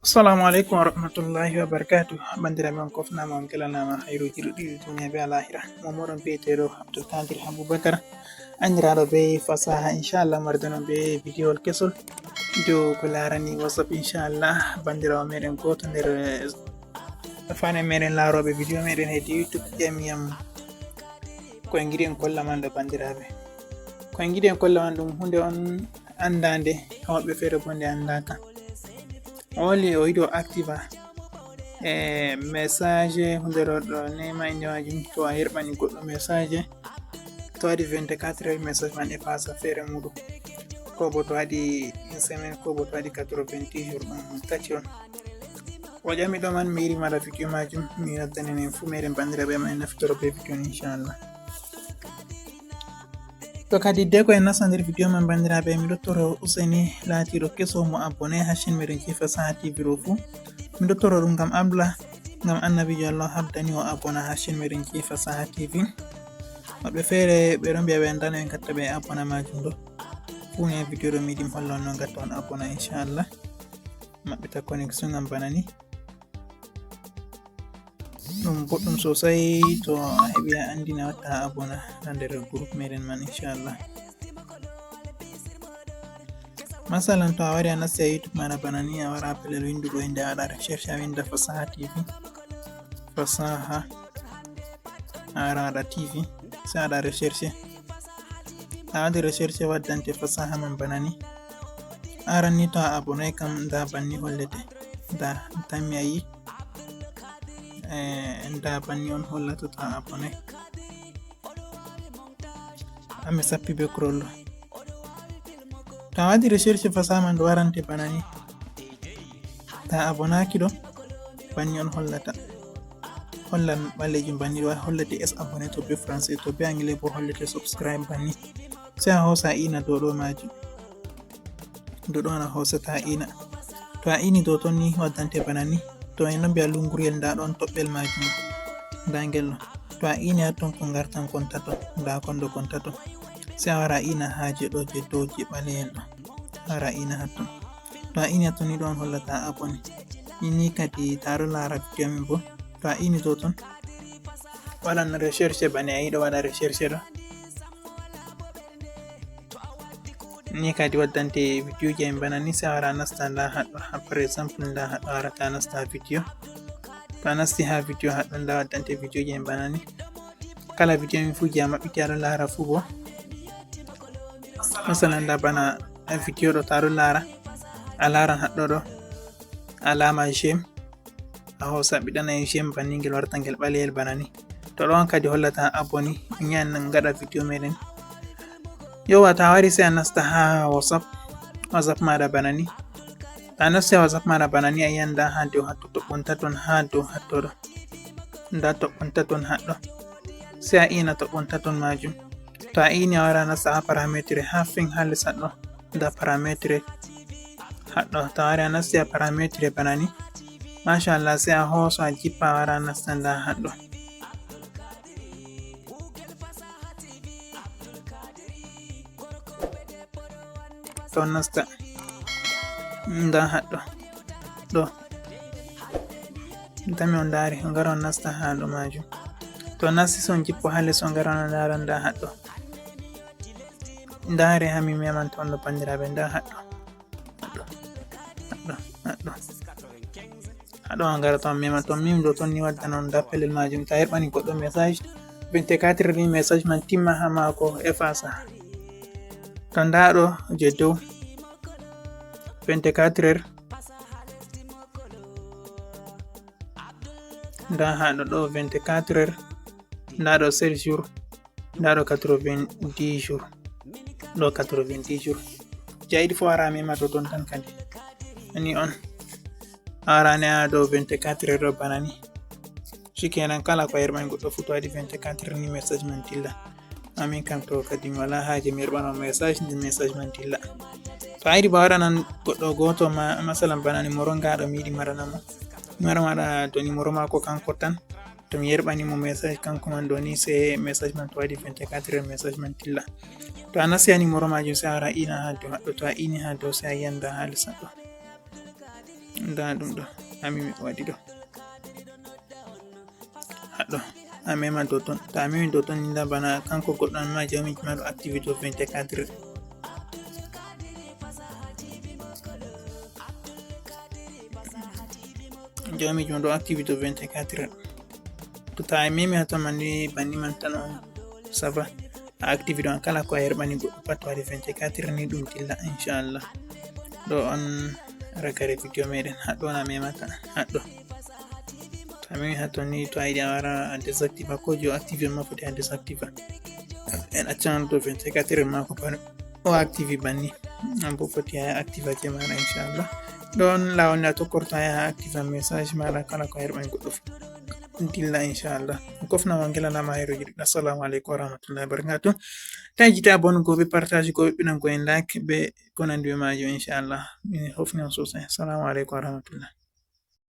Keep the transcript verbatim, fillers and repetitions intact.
Assalamu aleykum wa rahmatullahi wa barakatuh. Bandiraɓe, on kofnama, on kelanama hayruji ɗuɗɗi duniya be alahira. Momoɗon biyeteɗo Abdul Kadir Abubakar, andiraɗo be Fasaha. Inchallah, mardanon be vidéowol kesol dow ko larani WhatsApp. Inchallah, bandirawo meɗen goto nder, eh, fane meɗen laroɓe vidéo meɗen hedi YouTube, ƴamiyam ko en giɗi en kolla man ɗo, bandiraɓe. Ko en giɗi en kolla man ɗum hunde on andande, ha woɓɓe feere bo nde andaka. Only o yiɗi o activa e message hunde ɗo, ɗo nema inde majum. To a yerɓani goɗɗo message, to waɗi vingt-quatre heures, message man effacea feere muɗum. Ko bo to waɗi une semaine, ko bo to waɗi quatre-vingt-dix jours, ɗum tati on. O ƴami ɗo man, mi yiɗi mi waɗa vidéo majum, mi waddanene en fu meɗen bandiraɓe am en naftoro be vidéo on, inchallah. To kadi, de ko en nasta nder vidéo man, bandiraɓe, miɗo toro useni laatiɗo keso mo abonné ha chaîne meɗen Fasaha T V ɗo fu. Miɗo toro ɗum ngam Allah, ngam annabijo Allah habdani o abonné ha chaîne meɗen Fasaha T V. Woɓɓe feere ɓe ɗon mbiya ɓe andano en gatta ɓe abonné majum ɗo. Fu ne vidéo ɗo mi yiɗi mi holla on no gatta on abonné, inchallah. Maɓɓita connexion ngam bana ni. Ɗum boɗɗum sosai to a heɓi a andi na watta a abonné ha nder groupe meɗen man, inchallah. Masalan, to a wari a nasti a YouTube maɗa bana ni, a wara pellel windugo inde, a waɗa recherche, a winda Fasaha T V. Fasaha, a wara a waɗa T V, sai a waɗa recherche. A waɗi recherche waddante Fasaha man bana ni. Aran ni to a abonné kam, nda banni hollete. Nda, tammi a yi. Eh, nda banni on hollata to a abonné. Ami sappi be kurollo. To a waɗi recherche Fasaha man ɗo warante bana ni. To a abonaki ɗo, banni on hollata. Hollan ɓalejum banni ɗo hollete es abonné to be français, to be anglais bo hollete subscribe banni. Sai a hosa a ina dow ɗo majum. Dow ɗo on a hosata a ina. To a ini dow ton ni waddante bana ni. To en ɗon mbiya lunguriyel, nda ɗon toɓɓel majum. Nda ngel ɗo. To a ini ha ton ko ngartan kon tato. Nda kon ɗo kon tato. Sai a wara a ina ha je ɗo je dow je ɓaleyel ɗo. A wara a ina ha ton. To a ini ha ton ni ɗo on hollata a abonné. Ni ni kadi to a ɗo lara vidéo min bo. To a ini dow ton. Waɗan recherche bana a yiɗo waɗa recherche ɗo. Ni kadi waddante vidéo ji en bana ni, sai a wara a nasta nda haɗɗo. Ha, par exemple, nda haɗɗo a warata a nasta vidéo. To a nasti ha vidéo haɗɗo, nda waddante vidéo ji en bana ni. Kala vidéo min fu je a maɓɓiti a ɗo lara fu bo. Masalan, nda bana vidéo ɗo to a ɗo lara, a laran haɗɗo ɗo alama j'aime. A hosa ɓiɗɗana en j'aime banni, ngel warta ngel ɓaleyel bana ni. To ɗo on kadi hollata abonné, en yahan en ngaɗa vidéo meɗen. Yowa, to a wari sai a nasta ha WhatsApp, WhatsApp maɗa bana ni. To a nasti ha WhatsApp maɗa bana ni, a yiyan nda ha dow hatto toɓɓon taton ha dow hatto ɗo. Nda toɓɓon taton haɗɗo. Sai a ina toɓɓon taton majum. To a ini a wara a nasta ha parametre ha fin ha les haɗɗo. Nda parametre haɗɗo. To a wari a nasti ha parametre bana ni. Mashallah, sai a hoso a jippa a wara a nasta nda haɗɗo. To nasta. Nda haɗɗo. Ɗo. Tami on ndari, on ngara on nasta ha ɗo majum. To nasti sai on jippo ha les on ngara on ndara nda haɗɗo. Ndare ha mi meman ton ɗo bandiraɓe, nda haɗɗo. Haɗɗo, haɗɗo, haɗɗo. Haɗo on ngara ton mema ton mim ɗo ton ni wadda non nda pellel majum. To a yerɓani goɗɗo message, vingt-quatre heures ni message man timma ha mako efface. To nda ɗo je dow vingt-quatre heures. Nda ha ɗo, ɗo vingt-quatre heures, nda ɗo sept jours, nda ɗo quatre-vingt-dix jours, ɗo quatre-vingt-dix jours. Je a yiɗi fu a wara a mema to ton tan kadi. Ani on a wara ne ha ɗo vingt-quatre heures ɗo bana ni. Shikenan, kala ko a yerɓani goɗɗo fu to waɗi vingt-quatre heures ni message man dilla. Amin kam to kadi mi wala haje mi yerɓano message, nde message man dilla. To a yiɗi ba waɗanan goɗɗo goto ma, masalan bana numéro ngaɗo mi yiɗi maranamo. Mi wara mi waɗa to numéro mako kanko tan. To mi yerɓani mo message kanko man ɗo ni, sai message man to waɗi vingt-quatre heures message man dilla. To a nasti ha numéro majum sai a wara a ina ha dow haɗɗo. To a ini ha dow sai a yiyan nda ha les haɗɗo. Nda ɗum ɗo, a memi waɗi ɗo. Haɗɗo, a mema dow ton. To a memi dow ton, nda bana kanko goɗɗo an ma jawmiji ma ɗo activité o vingt-quatre heures. Jawmiji ma ɗo activité o vingt-quatre heures. To ta memi ha ton man ni banni man tan on ça va. A activité on kala ko a yerɓani goɗɗo pat waɗi vingt-quatre heures ni ɗum dilla inchallah. Ɗo on ragare vidéo meɗen haɗɗo on a memata haɗɗo. To a memi ha ton ni to a yiɗi a wara a désactiva ko jo active ma foti a désactiva. En accan ɗo vingt-quatre heures ma ko pano o active banni. An bo foti a activa je maɗa inchallah. Ɗon lawol nde a tokkorta a yaha activa message maɗa kala ko a yerɓani goɗɗo fof. Dilla inchallah. Kofna ma ngela lama hayro jiɗi. Assalamu aleykum wa rahmatullahi wa barakatuh. Tawi jita abonne goɓe partage goɓe ɓinan ko en like ɓe ko nandi ɓe majum inchallah. Min hofni on sosai. Assalamu aleykum wa rahmatullah.